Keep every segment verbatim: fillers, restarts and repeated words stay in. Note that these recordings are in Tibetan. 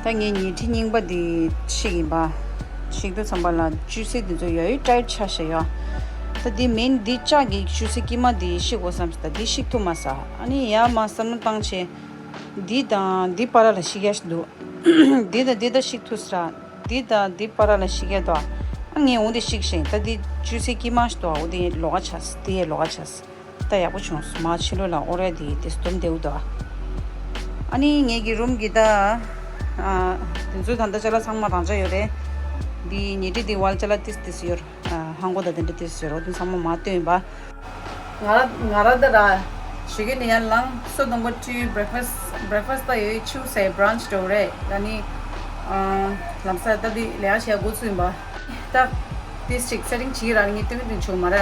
ད་ངས་ཉལ་ཁྲི་རྙིང་པ་འདི་བཤིག་ཡིན་པ། བཤིག་དུས་ཙམ་པ་ལ་བཅུད་ཟས་འདི་ཚོ་ཡ་ཡོད་ཊའིཊ་ཆགས་ཤག་ཡ། ད་འདི་མིན་འདི་ལྕགས་ཀྱི་བཅུད་ཟས་དཀྱིལ་མ་འདི་བཤིག་དགོས་བསམ་སོང་། ད་འདི་བཤིག་ཐུབ་མ་སོང་། ཨ་ནི་ཡ་མ་བསམ་བློ་བཏང་བྱས། འདི་དང་འདི་བར་ལ་བཤིག་ཡ་ཞིག་འདུག་འདི་དང་འདི་ད་བཤིག་ཐུབ་ས་ར། འདི་དང་འདི་བར་ལ་བཤིག་ཡ་འདུག་ཨ་ངས་འོ་འདི་བཤིག་བཞག་ད་འདི་བཅུད་ཟས་དཀྱིལ་མ་ཞིག་འདུག་འོ་འདི་ལོགས་ཀ་ཆགས། འདི་ཡ་ལོགས་ཀ་ཆགས། ད་ཡག་པོ་བྱུང་སོང་། མ་ཕྱི་ལོགས་ལ་ཨོ་རེད་དེ་དེ་སྡོམ་བདེ་བོ་འདུག་ཨ་ནི་ངེད་ཀྱི་རུམ་གྱི་ད། ཨ། དེ་ཚོའི་ད་ལྟ་ཅ་ལག་ཚང་མ་རང་འཇགས་ཡོད་རེད། འདི་ཉལ་ཁྲི་འདི་བར་ཅ་ལག་ཏིས་ཏིས་ཡོད། ཨ། ཧང་གོ་དང་དེ་འདྲ་ཏིས་ཡོད་རོ། དེ་ཚང་མ་མ་སྟོན་ཡིན་པ། ང་ར་ང་ར་ད་ར། ཞོགས་ཀས་ནས་ཡར་ལངས། སོ་དང་པོ་ཊི་བྷི་རེག་ཕ་སི་བྷི་རེག་ཕ་སི་ད་ཡོད་ཆུ་སའི་བྷི་རན་ཆི་འགྲོ་རེད། ད་ནི། ཨ། ལམ་སང་ད་འདི་ལས་ཀ་བྱེད་འགོ་ཚུགས་ཡིན་པ། ད། ཏིས་ཅིག་སེ་ཊིང་བྱེད་ར་ངས་སྟོན་སྟོན་ཆོག་མ་ར།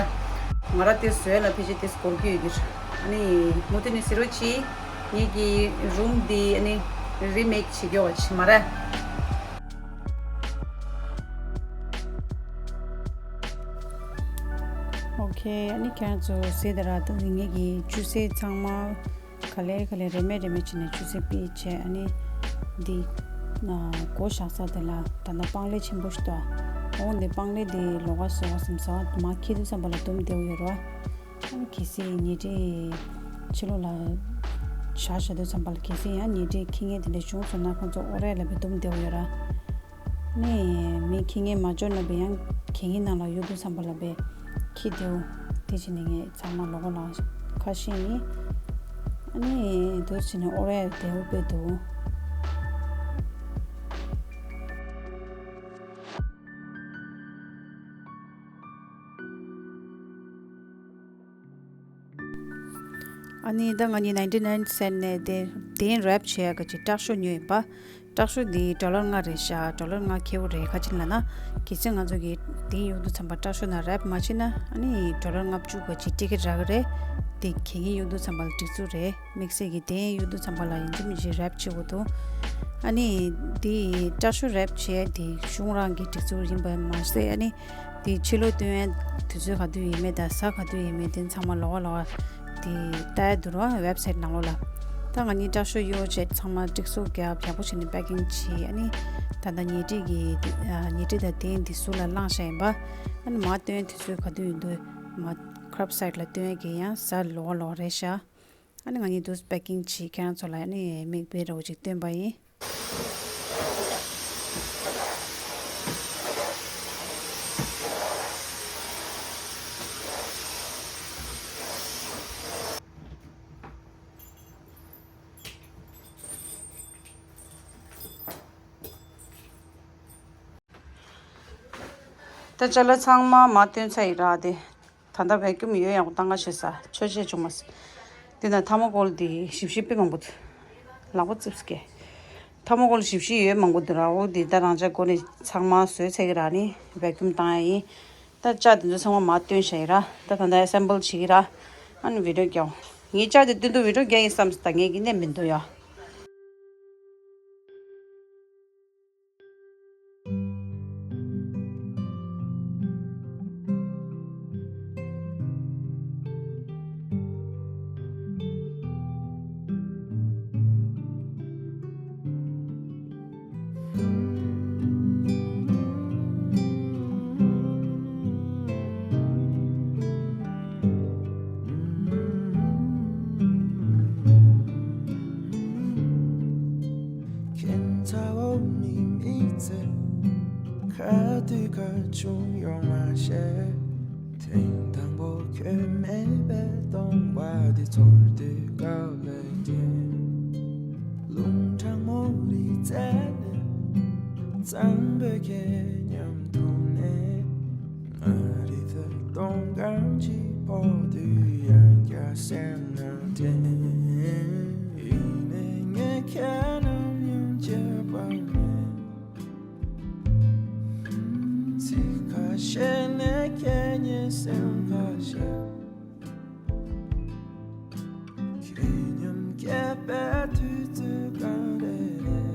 ང་ར་ཏིས་བཟོས་ལ་ཕལ་ཆེར་ཏིས་འགོར་གྱི་ཡོད་ཀྱི། ཨ་ནི་མུ་མཐུད་ནས་ཟེར་རོགས་གྱིས། ངེད་ཀྱི་རུམ་འདི་ཨ་ནི་རི་མེག་བྱེད་ཀྱི་ཡོད་ཀྱི་མ་ར། ཨོ་ཁེ། ཨ་ནི་ཁྱེད་རང་ཚོ་གཟིགས་དང་ར། ད་ངེད་ཀྱི་བཅུད་ཟས་ཚང་མ། ག་ལེར་ག་ལེར་རེ་མེད་རེ་མེད་བྱས་ནས་བཅུད་ཟས་སྤེལ་བྱས། ཨ་ནི་འདི་ན་སྒོ་བཞག་ས་དེ་ལ་ད་ལྟ་སྤང་ལེབ་ཆེན་པོ་ཞིག་འདུག་འོ་འདི་སྤང་ལེབ་འདི་ལོགས་ཀ་བཟོ་བ་བསམ་སོང་། མར་འཁྱེར་དུས་ཙམ་པ་ལ་སྡོམ་བདེ་བོ་ཡོད་རེད་བ། ཨ་ནི་གལ་སྲིད་ཉལ་ཁྲི་ཕྱི་ལོགས་ལ་བཞག་བཞག་དུས་ཙམ་པ་ལ་གལ་སྲིད་ཡང་ཉལ་ཁྲི་འཁྱེར་མཁན་དེ་འདྲ་བྱུང་སོང་ན་ཁོང་ཚོ་ཨོ་རེད་ལབ་པའི་སྡོམ་བདེ་བོ་ཡོད་རེད། ནས་མི་འཁྱེར་མཁན་མ་འབྱོར་ན་བས་ཡང་གད་སྙིགས་ནང་ལ་གཡུག་དུས་ཙམ་པ་ལ་བས་འཁྱེར་བདེའོ། དེ་བྱས་ནས་ངས་ཚང་མ་ལོགས་ཀ་ལ་ཁ་ཤས་ཡིན། ཨ་ནི་དེ་བྱས་ནས་ཨོ་རེད་བདེའོ་དཔེ་འདུག་ཨ་ནི་ད་ང་གཉིས་ནའིན་ཊི་ནའིན་སེན་ཊི་ནས་དེ་གདན་རེབ་བྱེད་ཡག་གི་ཅིག་སྐྲག་ཤོག་ཉོས་ཡིན་པ། སྐྲག་ཤོག་འདི་ཌོ་ལར་ལྔ་རེད་ཤག་ཌོ་ལར་ལྔ་ཁེ་པོ་རེད། ག་ཅི་ལབ་ན། གལ་སྲིད་ང་ཚོ་གི་གདན་གཡུག་དུས་ཙམ་པ་སྐྲག་ཤོག་ནང་རེབ་མ་བྱེད་ན། ཨ་ནི་ཌོ་ལར་ལྔ་བཅུ་གི་ཅིག་ཊི་ཀེ་ཊི་རག་གི་རེད། དེ་གད་སྙིགས་གཡུག་དུས་ཙམ་པ་ལ་སྒྲིག་འཛུགས་རེད། དམིགས་བསལ་གྱི་གདན་གཡུག་དུས་ཙམ་པ་ལ་ཡིན་གཅིག་མིན་གཅིག་རེབ་བྱེད་དགོས་འདུག་ཨ་ནི་དེ་སྐྲག་ཤོག་རེབ་བྱེད་དེ་གཞུང་རང་གི་སྒྲིག་འཛུགས་ཡིན་པ་མ་ཟད། ཨ་ནི་དེ་ཕྱི་ལོགས་སྟོན་ཡ་དུས་ཚོད་ག་དུས་ཡིན་མེད་དང་གཟའ་ག་དུས་ཡིན་མེད་དེ་ཚང་མ་ལོགས་ཀ་ལོགས་ཀ་དེ་ལྟ་ཡ་འདུག་ར། ཝེབ་སའིཊ་ནང་ལོགས་ལ། ད་ང་གཉིས་སྐྲག་ཤོག་གཡུག་བྱས་ཚང་མ་སྒྲིག་འཛུགས་རྒྱབ་ཡག་པོ་བྱས་ནས་པེ་ཀིང་བྱས། ཨ་ནི་ད་ལྟ་ཉལ་ཁྲི་གི་ཉལ་ཁྲི་དང་གདན་དེ་ཟུར་ལ་བླངས་བཞག་ཡིན་པ། ཨ་ནི་མར་སྟོན་དུས་ཚོད་ག་དུས་ཡིན་འདུག་མར་ཁརབ་སའིཊ་ལ་སྟོན་ཡ་གི་ཡང་གཟའ་ལོགས་ཀ་ལོགས་ཀ་རེད་ཤག་ཨ་ནི་ང་གཉིས་དུས་པེ་ཀིང་བྱས་ཁྱེད་རང་ཚོ་ལ་ཨ་ནི་མིག་དཔེ་འདྲ་བོ་ཅིག་སྟོན་པ་ཡིན། ད་ཅ་ལག་ཚང་མ་མར་བཏོན་ཚར་ཡིན་ར། དེ་ད་ལྟ་བེ་ཀུམ་ཡོད་ཡག་པོ་བཏང་ག་བྱེད་ས་ཆོས་ཆས་བྱུང་མ་སོང་། དེ་ན་ཐར་མོ་ཀོལ་དེ་ཞིབ་ཞིབ་དཔེ་མང་པོ་འདུག་ལག་པ་ཙིག་ཙིག་གེ། ཐར་མོ་ཀོལ་ཞིབ་ཞིབ་ཡོད་མང་པོ་འདུག་ར། འོ་དེ་ད་རང་ཅག་སྒོ་ནས་ཚང་མ་བཟོས་ཚར་གི་ར། ནི་བེ་ཀུམ་བཏང་ཡ་ཡིན། ད་ལྕགས་དེ་ཚོ་ཚང་མ་མར་བཏོན་བཞག་ཡིན་ར། ད་ད་ལྟ་ཨེ་སེམ་བལ་བྱེད་ཀྱི་ར། ཨ་ནི་བི་ཌིའོ་རྒྱག་ངས་ལྕགས་དེ་བཏོན་དུས་བི་ཌིའོ་རྒྱག་ཡིན་བསམ་སོང་། ད་ངས་ཀྱི་ནས་མི་འདུག་ཡ། ཁྱེད་ཚ་བོ་མི་མི་ཚེ་ཁ་དུས་ཁ་ཆུང་ཡོང་མ་ཤེས། ཐེངས་དང་པོ་ཁྱོད་མེད་པའི་སྟོང་པ་འདི་ཚོར་དུས་དགའ་བའི་རྐྱེན། རླུང་གྲང་མོ་རི་རྩེ་ནས་གཙང་པོའི་ཁྱེད་མཉམ་འཐུང་ནས། ང་རི་ཐོད་སྟོང་གང་ཅི་ཕོག་དུས་ཡང་བསྐྱར་སེམས་ནང་དྲན། ཡིན་ནའི་ངས་ཁྱེད་ནམ་ཡང་བརྗེད་པ་མེད། ཚིག་ཁ་ཤས་ནས་ཁྱེད་ཉིད་སེམས་ཁ་ཤས། ཁྱེད་མཉམ་བསྐྱལ་པའི་དུས་ཚོད་ག་རེ་རེད།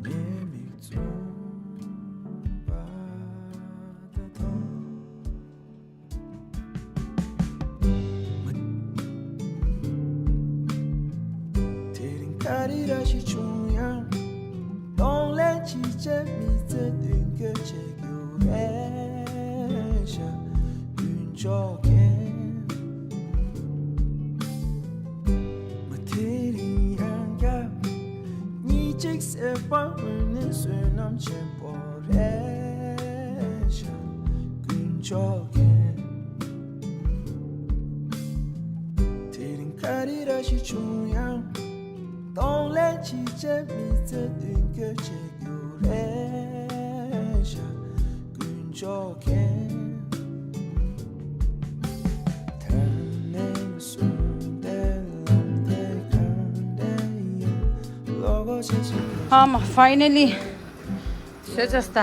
ངའི་མིག་བཙུམ་པ་དེ་མཐོང་། དེ་རིང་ག་རེ་ར་ཞིག་བྱུང་ཡང་། ཅེས་མི་ཚེ་མདུན་སྐྱོད་བྱེད་རྒྱུ་རེད་ཤག་དཀོན་མཆོག་མཁྱེན། མ་དེ་རིང་ཡང་བསྐྱར་གཉིས་གཅིག་སེ་བ་འོད་ནི་བསོད་ནམས་ཆེན་པོ་རེད་ཤག་དཀོན་མཆོག་མཁྱེན། དེ་རིང་ག་རེ་ར་ཞིག་བྱུང་ཡང་གདོང་ལེན་བྱེད་ཅེས་མི་ཚེ་མདུན་སྐྱོད་བྱེད་རྒྱུ་རེད་ཤག་དཀོན་མཆོག་མཁྱེན། དོན་ནི་སུ་དེ་ལམ་དེ་གང་དེ་ཡིན་ལོ་གོ་ཤེས་ཤིག་ཨ་མ་ཕའི་ནལ་ལི། ཤོད་ཅེས་ད།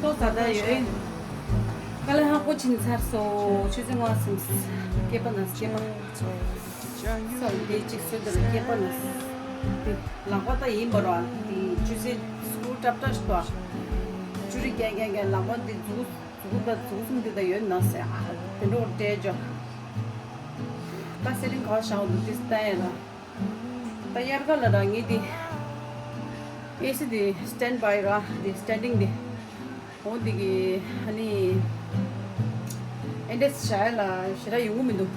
ཏོག་ཙམ་ད་ཡོད། དཀའ་ལས་ཁག་པོ་ཕྱིན་ཚར་སོང་། ཆུ་ཚོད་ལྔ་ཟིན། སྐྱེས་པ་ན་སྐྱེས་མ་སོང་། འདི་གཅིག་སོ་འདི་ལ་སྐྱེས་པ་ན། འདི་ལག་པ་ད་ཡིན་པ་ར། འདི་ཆུ་ཚོད་སྐུལ་ཏྲབ་ཏྲབ་ཞིག་ཏོ། ཅུ་རི་རྒྱག་རྒྱག་རྒྱག་ལག་པ་འདི་མཛུག་མཛུག་ད་མཛུག་གསུམ་འདི་ད་ཡོད་ན་ཟེར། ཨ་དེ་འདྲ་བོ་སྤྲད་འཇོག་ད་སེ་རིང་ག་བ་བཞག་འདུག་འདི་ལྟ་ཡ་ལ། ད་དབྱར་ཁ་ལ་ར་ངས་འདི་ཨེ་སི་འདི་སི་ཊེན་ཌི་བའི་ར། འདི་སི་ཊེན་ཌིང་འདི། འོ་འདི་གི་ཨ་ནི་ཨེ་འདྲས་བྱ་ཡ་ལ་ཞེ་དྲག་ཡོང་གི་མི་འདུག་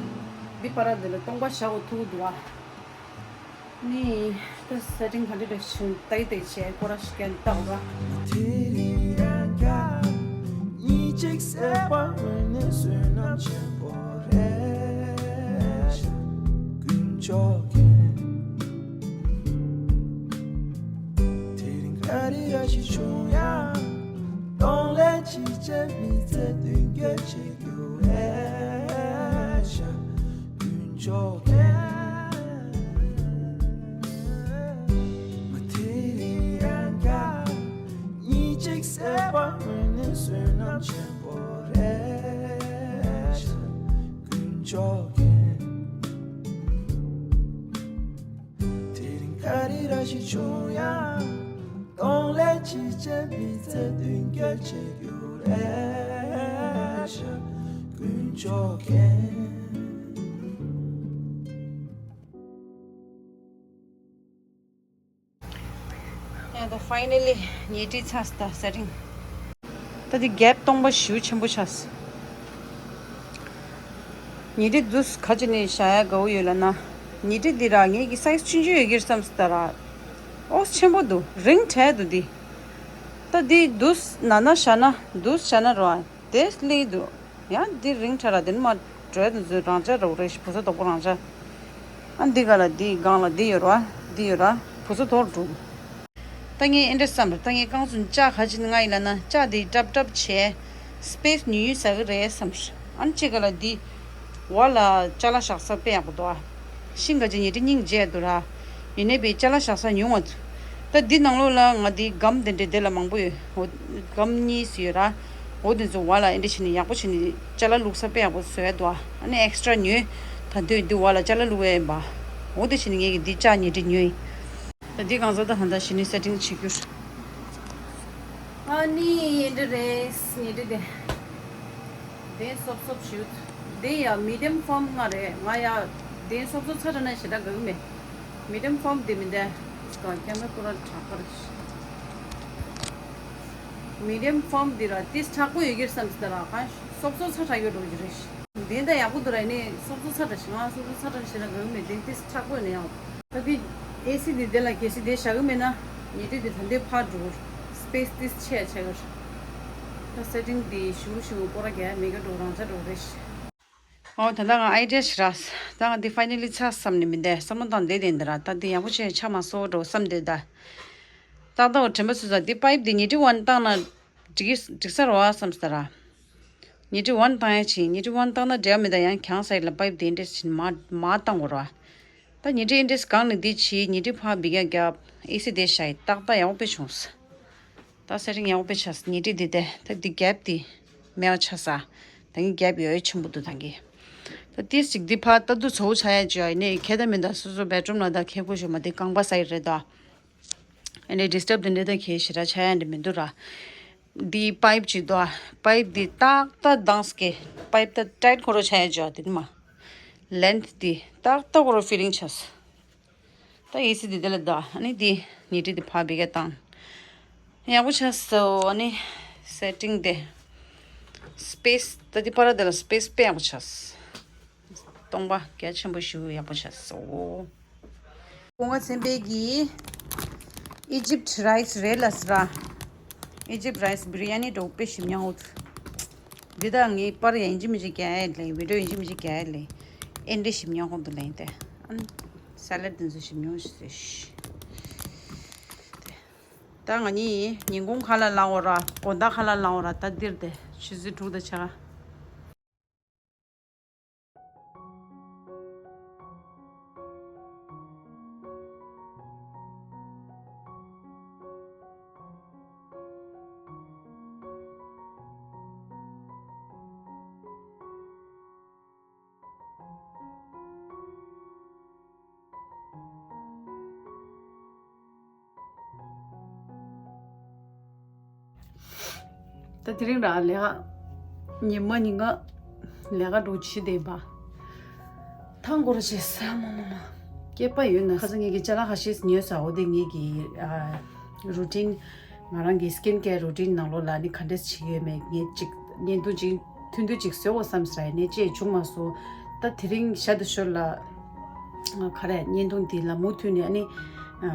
འདི་བར་འདི་ལ་སྟོང་པ་བཞག་འོ་ཐུག་འདུག་ཨ། ནི་ད་སེ་ཊིང་ག་འདྲ་འདྲ་བྱུང་ལྟ་ཡི་ལྟ་ཡི་བྱས་སྐོར་ར་ཞིག་ཀྱང་ལྟ་འོ་ར། དེ་རིང་ཡང་བསྐྱར་གཉིས་གཅིག་སེ་བ་འོད་ནི་བསོད་ནམས་ཆེན་པོ་རེད་ཤག་དཀོན་མཆོག་མཁྱེན། དེ་རིང་ག་རེ་ར་ཞིག་བྱུང་ཡང་གདོང་ལེན་བྱེད་ཅེས་མི་ཚེ་མདུན་སྐྱོད་བྱེད་རྒྱུ་རེད་ཤག་དཀོན་མཆོག་མཁྱེན། མ་དེ་རིང་ཡང་བསྐྱར་གཉིས་གཅིག་སེ་བ་འོད་ནི་བསོད་ནམས་ཆེན་པོ་རེད་ཤག་དཀོན་མཆོག་མཁྱེན། དེ་རིང་ག་རེ་ར་ཞིག་བྱུང་ཡང་གདོང་ལེན་བྱེད་ཅེས་མི་ཚེ་མདུན་སྐྱོད་བྱེད་རྒྱུ་རེད་ཤག་དཀོན་མཆོག་མཁྱེན། ཡ་ད་ཕའི་ནལ་ལི་ཉལ་ཁྲི་ཚར་སོང་ད་སེ་ཊིང་། ད་འདི་གེབ་སྟོང་པ་ཞེ་པོ་ཆེན་པོ་ཆགས་སོང་། ཉལ་ཁྲི་འདུག་ག་ཅི་ནས་བཞག་ཡ་དགའ་བོ་ཡོད་ལབ་ན། ཉལ་ཁྲི་འདི་ར་ངེད་ཀྱི་སའི་ཛི་ཆུང་ཆུང་ཡོད་ཀྱི་རེད་བསམ་སོང་ད་ར། ཨོ་ཆེན་པོ་འདུག་རིང་དྲགས་འདུག་འདི། ད་འདི་འདུག་ན་ན་བཞག་ན་འདུག་བཞག་ན་ར། དེ་སླེབས་འདུག་ཡང་འདི་རིང་དྲགས་ར་དེ་ནི་མ་འགྲོ་ཡ་དེ་ཚོ་རང་འཇགས་རོགས་རེད་ཤི་བུ་ཚ་དོག་པོ་རང་འཇགས། ཨ་འདི་ག་ལ་འདི་སྒང་ལ་འདི་ཡོད་ར་འདི་ཡོད་ར་བུ་ཚ་དོག་འགྲོ། ད་ངས་ཨེ་འདྲ་བསམ་ར་ད་ངས་རྐང་ཚུན་ལྕགས་ག་ཅི་ནི་ང་ཡིན་ལ་ན་ལྕགས་འདི་ཀྲབ་ཀྲབ་བྱས་སི་པེ་སི་ཉུང་ཉུང་ཟ་གི་རེད་བསམ་ར་ཨ་ནི་གཅིག་ག་ལ་འདི་བ་ལ་ཅ་ལག་བཞག་ས་དཔེ་ཡག་པོ་འདུག་ཨ། ཤིང་ག་ཅི་ཉལ་ཁྲི་སྙིང་རྗེ་འདུག་ར། ཡིན་ནའི་བའི་ཅ་ལག་བཞག་ས་ཉུང་བ་ཚོ། ད་འདི་ནང་ལོགས་ལ་ང་འདི་སྒམ་དེ་འདྲའི་དེ་ལ་མང་པོ་ཡོད། འོ་སྒམ་གཉིས་ཡོད་ར། འོ་དེ་ཚོ་བ་ལ་ཨེ་འདྲ་བྱས་ནས་ཡག་པོ་བྱས་ནས་ཅ་ལག་བླུགས་ས་དཔེ་ཡག་པོ་བཟོས་འདུག་ཨ། ཨ་ནི་ཨེག་སི་ཊྲ་ཉོས། ད་དུས་འདི་བ་ལ་ཅ་ལག་བླུགས་ཡས་ཡིན་པ། འོ་དེ་བྱས་ནས་ངས་ཀྱི་འདི་ལྕགས་ཉལ་ཁྲི་ཉོས་ཡིན། ད་འདི་གང་ཟག་ད་ཧ་ད་གཞི་ནས་སེ་ཊིང་བྱེད་རྒྱུར། ཨ་ནི་ཨེ་འདྲ་རེད་ཉལ་ཁྲི་དེ། དེ་སོབ་སོབ་ཞུ། དེ་ཡ་མི་ཌི་ཡམ་ཕོམ་ལྔ་རེད་ང་ཡ། དེ་སོབ་སོབ་ཚ་དྲགས་ན་ཞེ་དྲག་དགའ་གི་མེད། མི་ཌི་ཡམ་ཕོམ་དེ་མི་འདྲ། ཀ་ཀེ་མ་ར་ཁོ་རང་དྲག་པ་རེད། མི་ཌི་ཡམ་ཕོམ་དེ་ར་ཏིས་དྲག་པོ་ཡོད་ཀྱི་རེད་བསམ་སྟེ་ར་ཁ་སོབ་སོབ་ཚ་དྲགས་ཡོད་འགྲོ་གི་རེད། དེ་འདྲ་ཡག་པོ་འདུག་ར་ནི་སོབ་སོབ་ཚ་དྲགས་ཤིག་ང་སོབ་སོབ་ཚ་དྲགས་ཞེ་དྲག་དགའ་གི་མེད་དེ་ཏིས་དྲག་པོ་ཡོད་ན་ཡག་པོ། ད་དེ་ཨེ་སི་དེ་དེ་ལ་གལ་སྲིད་དེ་བཞག་གི་མེད་ན་ཉལ་ཁྲི་དེ་ད་ལྟའི་ཕར་འགྲོ། སི་པེ་སི་ཏིས་ཆེ་ཆེ་གར། ད་སེ་ཊིང་དེ་ཞུ་ཞུ་སྐོར་ར་རྒྱག་མེད་ག་འགྲོ་རང་ཆ་འགྲོ་རེད། ཨོ་ད་ལྟ་ང་ཨའི་ཌི་ཡ་ཞིག་རག་ད་ང་འདི་ཕའི་ནལ་ལི་ཆགས་བསམ་ནས་མི་འདས་བསམ་བློ་བཏང་བསྡད་དེ་འདི་ར་ད་འདི་ཡག་པོ་བྱས་ཆགས་མ་སོང་འགྲོ་བསམ་བསྡད་ད། ཏག་ཏག་དྲན་པ་ཚོད་ཙང་འདི་པའིབ་འདི་ཉལ་ཁྲི་ཝན་བཏང་ན་འགྲིག་འགྲིག་ས་རེད་བ་བསམ་སོང་ད་ར། ཉལ་ཁྲི་ཝན་བཏང་ཡ་ཕྱིན་ཉལ་ཁྲི་ཝན་བཏང་ན་འབྲེལ་བ་མེད་ད་ཡང་གྱང་སའིཌ་ལ་པའིབ་དེ་འདྲས་ཕྱིན་མ་མ་བཏང་དགོས་ར། ད་ཉལ་ཁྲི་འདྲས་གང་ནས་འདི་ཕྱིན་ཉལ་ཁྲི་ཕར་འབིག་ཡ་རྒྱབ་ཨེ་སི་དེ་ཤ་ཡི་ཏག་ཏག་ཡག་པོ་དཔེ་བྱུང་སོང་། ད་སེ་ཊིང་ཡག་པོ་དཔེ་ཆགས་སོང་ཉལ་ཁྲི་འདི་དེ་ད་འདི་གེབ་འདི་མེད་པ་ཆགས་ས། ད་ངའི་གེབ་ཡོད་ཆེན་པོ་འདུག་ད་གི་ད་ཏིས་ཅིག་འདི་ཕར་ལྟ་དུས་ཚོ་ཆ་ཡ་ཅིག་ཡ་ཡིན་ནའི་ཁྱད་ད་མིན་ད་སོ་སོ་བེད་རུམ་ལ་ད་ཁེ་ཁོ་ཞོ་མ་འདི་རྐང་པ་སའིཌ་རེད་ད། ཨ་ནི་ཌི་སི་ཊབ་དེ་འདྲ་ད་གལ་ཞེ་དྲག་ཆགས་ཡ་འདྲ་མི་འདུག་ར། འདི་པའིབ་ཅིག་འདུག་ཨ། པའིབ་འདི་ཏག་ཏག་དྭངས་ཀྱི། པའིབ་ད་ཊའིཊ་ཁོ་རང་ཆགས་ཡ་ཅིག་ཡོད་དེ་ནི་མ། ལེན་ཐི་འདི་ཏག་ཏག་ཁོ་རང་ཕི་ལིང་ཆགས། ད་ཨེ་སི་འདི་དེ་ལ་ད་ཨ་ནི་འདི་ཉལ་ཁྲི་འདི་ཕར་བི་ག་བཏང་། ཡག་པོ་ཆགས་སོང་། ཨ་ནི་སེ་ཊིང་དེ། སི་པེ་སི་ད་འདི་པར་དེ་ལ་སི་པེ་སི་དཔེ་ཡག་པོ་ཆགས། སྟོང་པ་རྒྱ་ཆེན་པོ་ཞིག་ཡག་པོ་ཆགས་སོང་། སྐུ་ངོ་ཚན་པའི་གི་ཨི་ཇིབ་རའི་སི་རེད་ལ་སི་ར། ཨི་ཇིབ་རའི་སི་བི་རི་ཡ་ནི་འགྲོ་དཔེ་ཞིམ་མྱོང་འོ། འདི་དག་ངས་པར་ཡང་ཡིན་གཅིག་མིན་གཅིག་རྒྱག་ཡ་ལས་བི་ཌིའོ་ཡིན་གཅིག་མིན་གཅིག་རྒྱག་ཡ་ལས། ཨེ་འདྲ་ཞིམ་མྱོང་ཁོང་དུ་ལེན་ཏེ། ཨ་ནི་སེ་ལེ་ཌི་དེ་ཚོ་ཞིམ་མྱོང་ཞེས། ད་ང་གཉིས་ཉིན་གུང་ཁ་ལག་ལངས་འོ་ར། དགོང་དག་ཁ་ལག་ལངས་འོ་ར། ད་འདིར་དེ་ཆུ་ཚོད་དྲུག་དང་ཕྱེད་ཀ་ད་དེ་རིང་ར་ལས་ཀ་ཉི་མ་ཉིན་ག་ལས་ཀ་འགྲོ་བྱེད་བསྡད་པ། ཐང་སྐོར་བྱེད་ས་མ་མ་མ། སྐྱེས་པ་ཡོད་ན་ཁ་སང་ངེད་ཀྱི་ཅ་ལག་ཁ་ཤས་ཉོས་ས་འོ་དེ་ངེད་ཀྱི་ཨ་རུ་ཊིན། ང་རང་གི་སི་ཀིན་ཀེར་རུ་ཊིན་ནང་ལོགས་ལ་ནི་ག་འདྲས་བྱེད་ཀྱི་ཡོད་མེད་ངས་ཅིག་བརྙན་ཐུང་ཅིག་ཐུང་ཐུང་ཅིག་བཟོས་འོ་བསམ་ས་ཡིན་ནས་ཅེས་བྱུང་མ་སོང་། ད་དེ་རིང་ཞག་དེ་ཞོར་ལ་ཨ་ག་རེ་བརྙན་ཐུང་འདི་ལ་མུ་མཐུད་ནས་ཨ་ནི་ཨ་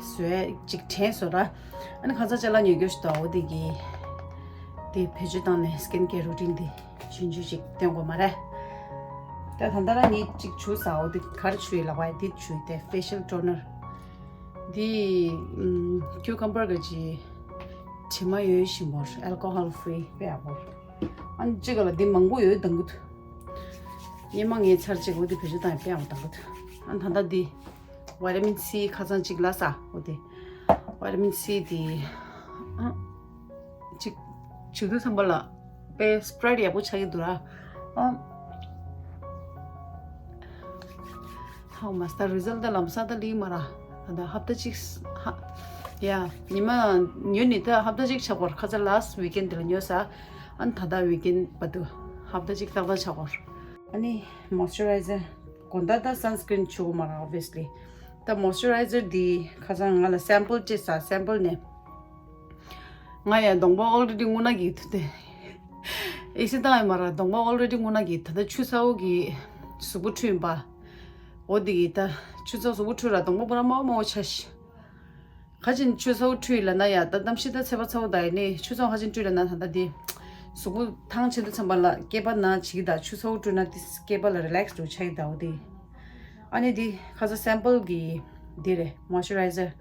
བཟོས་ཅིག་དྲན་སོང་ར། ཨ་ནི་ཁ་སང་ཅ་ལག་ཉོ་རྒྱུ་ཞིག་འདུག་འོ་དེ་གི་དེ་བེད་སྤྱོད་བཏང་ནས་སི་ཀིན་ཀེར་རུ་ཊིན་འདི་ཆུང་ཆུང་ཅིག་སྟོན་དགོས་མ་རེད། ད་ད་ལྟ་ར་ངས་ཅིག་བྱུག་ས་འོ་དེ་ག་རེ་བྱུག་ཡིན་ལབ་པ་ཡིན་དེ་བྱུག་ཡིན་དེ་ཕེ་ཤལ་ཊོ་ནར། འདི་ཨམ་ཁིའུ་ཀམ་བར་གི་དྲི་མ་ཡོད་ཞིམ་པོ། ཨལ་ཀོ་ཧོལ་ཧྥི་རི་དཔེ་ཡག་པོ། ཨ་ནི་གཅིག་ལ་འདི་མང་པོ་ཡོད་དང་གི་འདུག་སྔོན་མ་ངས་ཚར་གཅིག་འོ་འདི་བེད་སྤྱོད་བཏང་ཡ་དཔེ་ཡག་པོ་དང་གི་འདུག་ཨ་ནི་ད་ལྟ་འདི་ཝི་ཊ་མིན་སི་ཁ་ཚང་གཅིག་ལ་ས་འོ་དེ། ཝི་ཊ་མིན་སི་དེ་ཨ་གཅིག་བྱུག་དུས་ཙམ་པ་ལ་དཔེ་སི་པི་རེ་ཡག་པོ་ཆགས་ཀྱི་འདུག་ར། ཨ། ཧའོ་མ་སྟ་རི་ཛལ་ཊི་ལམ་སང་ད་ལི་མ་ར། ད་ཧབ་ཏ་གཅིག་ཧ། ཡ། ཉི་མ་ཉོས་ནི་ད་ཧབ་ཏ་གཅིག་ཆགས་པར་ཁ་ཚ་ལཱ་སི་ཊི་ཝིག་ཨེན་ཌི་དེ་ལ་ཉོས་ས། ཨ་ནི་ད་ལྟ་ཝིག་ཨེན་ཌི་བར་དུ་ཧབ་ཏ་གཅིག་ཏག་ཏག་ཆགས་པར། ཨ་ནི་མོ་སི་ཅུ་རའི་ཛར་དགོང་དག་ད་སན་སི་ཀི་རིན་བྱུག་མ་ར་ཨོབ་བི་ཡ་སི་ལི། ད་མོ་སི་ཅུ་རའི་ཛར་འདི་ཁ་སང་ང་ལ་སེམ་པལ་སྤྲད་ས་སེམ་པལ་ནས། ང་ཡང་གདོང་པ་ཨོལ་རེ་ཌི་རྔུལ་ནག་གིས་ཐུག་སྟེ། ཨེ་སི་བཏང་ཡོད་མ་ར་གདོང་པ་ཨོལ་རེ་ཌི་རྔུལ་ནག་གིས་ད་ལྟ་ཆུ་ཚ་བོ་གིས་གཟུགས་པོ་འཁྲུད་ཡིན་པ། འོ་དེ་གིས་ད་ཆུ་ཚ་གཟུགས་པོ་འཁྲུད་ར་གདོང་པ་པུ་ར་དམར་དམར་བོ་ཆགས་ཤི། ག་ཅིན་ཆུ་ཚ་བོ་འཁྲུད་ཡིན་ལབ་ན་ཡ་ད་གཏམ་ཤི་ད་ཚད་པ་ཚ་བོ་ད་ཡིན་ནི་ཆུ་ཚ་བོ་ག་ཅིན་འཁྲུད་ལབ་ན་ད་ལྟ་དེ། གཟུགས་པོ་ཐང་ཆད་དུས་ཙམ་པ་ལ་སྐེད་པ་ན་བྱེད་ཀྱི་ད་ཆུ་ཚ་བོ་འཁྲུད་ན་དེ་སྐེད་པ་ལ་རི་ལེག་སི་འགྲོ་ཆགས་ཀྱི་ད་འོ་དེ། ཨ་ནི་དེ་ཁ་ཚ་སེམ་པལ་གི་དེ་རེད་མོ་སི་ཅུ་རའི་ཛར།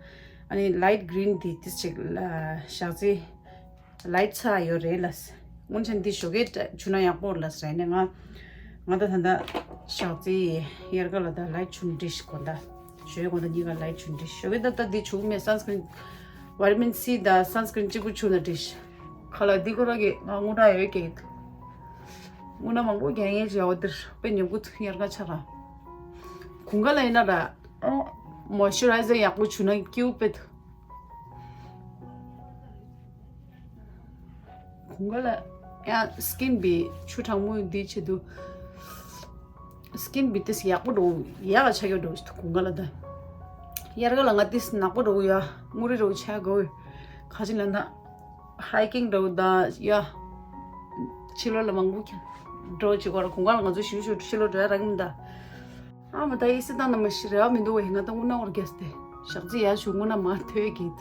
ཨ་ནི་ལའིཊ་གི་རིན་དེ་དེ་ཅིག་ལ་ཞག་ཚི། ལའིཊ་ཚ་ཡོད་རེད་ལ། སྔོན་ཆད་འདི་ཞོགས་ཀས་བྱུག་ན་ཡག་པོ་ལ་ཟེར་ནས་ང་། ང་ད་ད་ད་ཞག་ཚི་དབྱར་ཁ་ལ་ད་ལའིཊ་བྱུག་འགྲིག་ཤི་གོ་ད། ཞོགས་ཀས་གོ་ད་གཉིས་ཀ་ལའིཊ་བྱུག་འགྲིག་ཞོགས་ཀས་ད་ད་འདི་བྱུག་མེད་སན་སི་ཀི་རིན། ཝི་ཊ་མིན་སི་ད་སན་སི་ཀི་རིན་གཅིག་པུ་བྱུག་ན་འགྲིག་ཤི། ཁ་ལག་འདི་ཁོ་ར་གི་ང་རྔུལ་ནག་ཡོད་ཀྱི། རྔུལ་ནག་མང་པོ་རྒྱག་ངེས་བྱ་བ་འདིར་དཔེ་ཉོ་གུ་དབྱར་ཁ་ཆ་ར། དགུན་ཁ་ལ་ཡིན་ན་ར། མོ་སི་ཅུ་རའི་ཛར་ཡག་པོ་བྱུག་ན་སྐྱིད་པོ་དཔེ་འདུག་དགུན་ཁ་ལ་ཡང་སི་ཀིན་བི་ཆུ་གྲང་མོ་འདི་ཆེད་དུ། སི་ཀིན་བི་ཏིས་ཡག་པོ་འགྲོ་ཡག་ཆ་ཡོད་འགྲོ་དགུན་ཁ་ལ་ད། དབྱར་ཁ་ལ་ང་ཏིས་ནག་པོ་འགྲོ་ཡ་རྔུལ་རི་འགྲོ་ཆ་གོ། ག་ཅི་ལ་ན་ཧའི་ཀིང་འགྲོ་ད་ཡ། ཕྱི་ལོགས་ལ་མང་པོ་འགྲོ་ཅི་གོ་ར་དགུན་ཁ་ལ་ང་ཚོ་ཞུ་ཞུ་ཕྱི་ལོགས་འགྲོ་ཡ་རག་མི་ད། ཨ་མ་ད་ཨི་སི་ཏང་ན་མ་ཤི་རེ་བ་མི་འདུག་བས་ང་ད་དངུལ་ནག་བར་རྒྱས་ཏེ་ཞག་ཚི་ཡ་ཞུ་དངུལ་ནག་མ་ཐོས་ཀྱིས།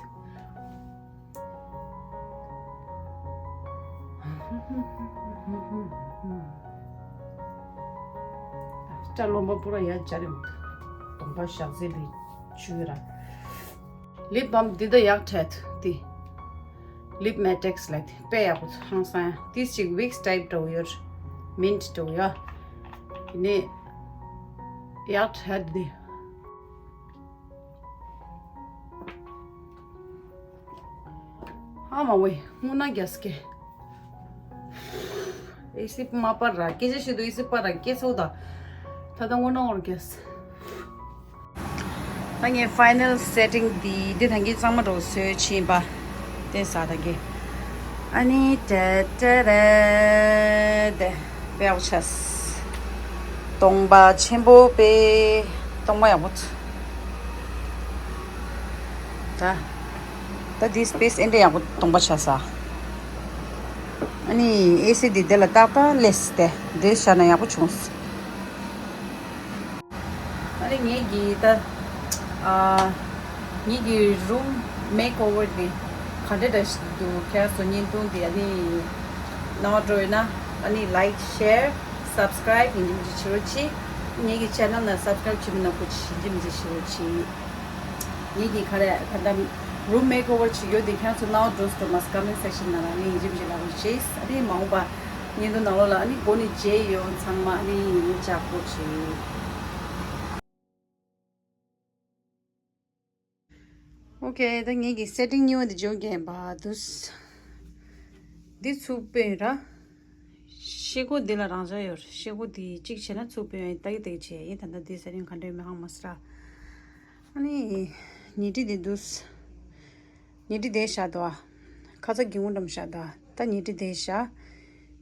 སྐྲ་རློན་པ་པུ་ར་ཡ་ཅར་རེ་མི་འདུག་གདོང་པ་ཞག་ཚི་ལི་ཆུ་ར། ལིབ་བམ་འདི་ད་ཡག་འཕྲད་འདི། ལིབ་མེ་ཊེག་སི་ལབ་དེ་དཔེ་ཡག་པོ་ཧང་སང་ཡ། དེ་ཅིག་ཝིག་སི་ཊའིབ་འདྲ་བོ་ཡོད། མིན་ཊི་འདྲ་བོ་ཡོད། དེ་ནས་ཡག་འཕྲད་འདི། ཧ་མ་ཝེ་རྔུལ་ནག་རྒྱག་སྐད། ཨེ་སི་མ་པར་ར་སྐད་ཆ་བཤད་དུས་ཨེ་སི་པར་ར་སྐད་ཚོགས་དང་། ད་ལྟ་རྔུལ་ནག་འོར་རྒྱག་ད་ངས་ཕའི་ནལ་སེ་ཊིང་འདི་འདི་ཐང་གི་གཙང་མ་འགྲོ་བཟོས་ཕྱིན་པ། དེ་ས་ཐང་གི། ཨ་ནི་ཏེ་ཏེ་རེ་དེ་དཔེ་ཡག་པོ་ཆགས། སྟོང་པ་ཆེན་པོ་དཔེ། སྟོང་པ་ཡག་པོ་ཚ། ད། ད་འདི་སི་པེ་སི་ཨེ་འདྲ་ཡག་པོ་སྟོང་པ་ཆགས་ས། ཨ་ནི་ཨེ་སི་འདི་དེ་ལ་ཏག་ཏག་སླེབས་ཏེ་འདི་བཞག་ན་ཡག་པོ་བྱུང་སོང་། ཨ་ནི་ངེད་ཀྱི་ད་ཨ་ངེད་ཀྱི་རུམ་མེག་ཨོ་ཝར་འདི་ག་འདྲ་འདྲ་ཞིག་འདུག་ཁྱེད་རང་ཚོ་བརྙན་ཐུང་འདི་ཨ་ནི་སྣང་བ་འགྲོ་ཡོད་ན་ཨ་ནི་ལའིཀ་ཤེར་སབ་སི་ཀ་རའིབ་ཡིན་གཅིག་མིན་གཅིག་བྱེད་རོགས་གྱིས། ངེད་ཀྱི་ཆེ་ནལ་ན་སབ་སི་ཀ་རའིབ་བྱེད་མི་ནང་ཁུལ་ཡིན་གཅིག་མིན་གཅིག་བྱེད་རོགས་གྱིས། ངེད་ཀྱི་ག་རེ་ད་ལྟ་རུམ་མེག་ཨོ་ཝར་བྱེད་ཡོད་དེ་ཁྱེད་ཚོ་སྣང་བ་འགྲོ་སོང་མ་སོང་ཀོ་མེན་སེག་ཤན་ནང་ལ་ནི་ཡིན་གཅིག་མིན་གཅིག་ལབ་རོགས་གྱིས། ཨ་ནི་མ་འོངས་པ་བརྙན་ཐུང་ནང་ལོགས་ལ་ཨ་ནི་མགོ་ནས་མཇལ་ཡོང་ཚང་མ་ཨ་ནི་ཡིན་ཅག་པོ་བྱེད། ཨོ་ཁེ། ད་ངེད་ཀྱི་སེ་ཊིང་ཉེ་བ་འདི་འཇོག་རྒྱུ་ཡིན་པ་འདུག་འདི་ཚུར་སྤོས་ར། ཤེལ་སྒོ་འདི་ལ་རང་འཇགས་ཡོད་རེད། ཤེལ་སྒོ་འདི་གཅིག་བྱས་ན་ཚུར་སྤོས་ཡོང་ཡིན། ལྟ་གི་ལྟ་གི་བྱས་ཡིན། ད་ལྟ་འདི་སེ་ཊིང་ག་འདྲ་ཡོད་མེད་ཧ་མ་སོང་ར། ཨ་ནི་ཉལ་ཁྲི་འདི་འདུག་ཉལ་ཁྲི་དེ་བཞག་འདུག་ཨ། ཁ་ཚ་གི་ངུ་འགྲམ་བཞག་འདུག་ཨ། ད་ཉལ་ཁྲི་དེ་བཞག་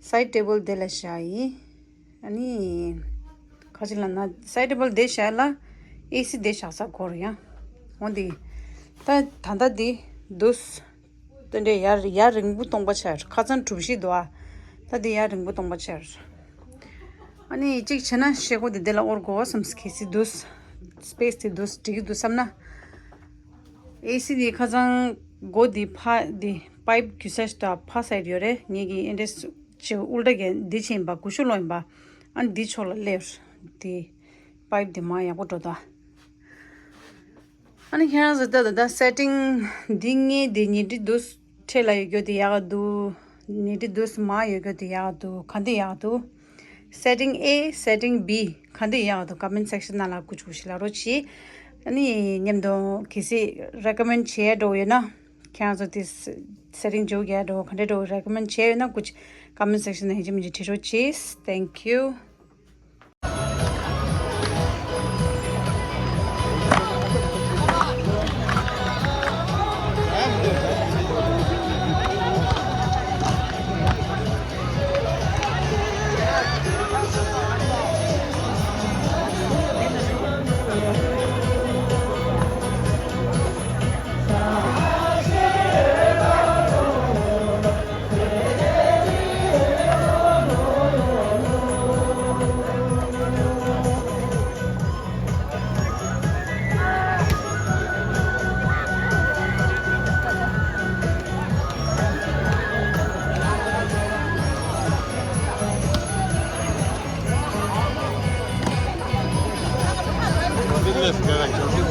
སའིཌ་ཊེ་བལ་དེ་ལ་བཞག་ཡིན། ཨ་ནི། ཁ་ཅིག་ལ་ན་སའིཌ་ཊེ་བལ་དེ་བཞག་ལ། ཨེ་སི་དེ་བཞག་ས་སྒོར་ཡང་། འོ་འདི། ད་ད་ལྟ་འདི་འདུག་དེ་འདྲའི་ཡར་ཡར་རིང་པོ་སྟོང་པ་ཆགས། ཁ་སང་གྲུ་བཞི་འདུག་ཨ། ད་འདི་ཡར་རིང་པོ་སྟོང་པ་ཆགས། ཨ་ནི་གཅིག་བྱས་ན་ཤེལ་སྒོ་འདི་དེ་ལ་དབོར་དགོས་བསམ། གལ་སྲིད་འདུག་སི་པེ་སི་དེ་འདུག་འགྲིག་གི་འདུག་བསམ་ན། ཨེ་སི་འདི་ཁ་སང་སྒོ་འདི་ཕ་འདི་པའིབ་རྒྱུ་ས་ཞིག་དང་ཕ་སའིཌ་ཡོད་རེད། ངེད་ཀྱི་ཨེ་འདྲས་ཅིག་ཨུལ་ཊ་གི་འདི་ཕྱིན་པ་གུ་ཤུ་ལོ་ཡིན་པ། ཨ་འདི་ཕྱོགས་ལ་སླེབས་འདི་པའིབ་འདི་མར་ཡག་པོ་འགྲོ་ད། ཨ་ནི་ཁྱེད་རང་ཚོ་ལྟ་ད་ལྟ་སེ་ཊིང་འདི་ངའི་འདི་ཉལ་ཁྲི་འདུག་འཕྲེད་ལ་ཡོད་རྒྱུ་དེ་ཡག་ག་འདུག་ཉལ་ཁྲི་འདུག་མར་ཡོད་རྒྱུ་དེ་ཡག་ག་འདུག་ག་འདི་ཡག་ག་འདུག་སེ་ཊིང་ཨེ། སེ་ཊིང་བི། ག་འདི་ཡག་ག་འདུག་ཀོ་མེན་ཊི་སེག་ཤན་ནང་ལ་ཀུ་ཅི་ཀུ་ཅི་ལབ་རོགས་གྱིས། ཨ་ནི་མཉམ་དུ་གལ་སྲིད་རེ་ཀོ་མེན་ཊི་བྱེད་ཡ་འགྲོ་ཡོད་ན། ཁྱེད་རང་ཚོ་དེ་སེ་ཊིང་འཇོག་ཡ་འགྲོ་ག་འདྲ་འགྲོ་རེ་ཀོ་མེན་ཊི་བྱེད་ཡོད་ན་ཀུ་ཅི་ཀོ་མེན་ཊི་སེག་ཤན་ནང་ཡིན་གཅིག་མིན་གཅིག་བྲིས་རོགས་གྱིས། Thank you. Business guy.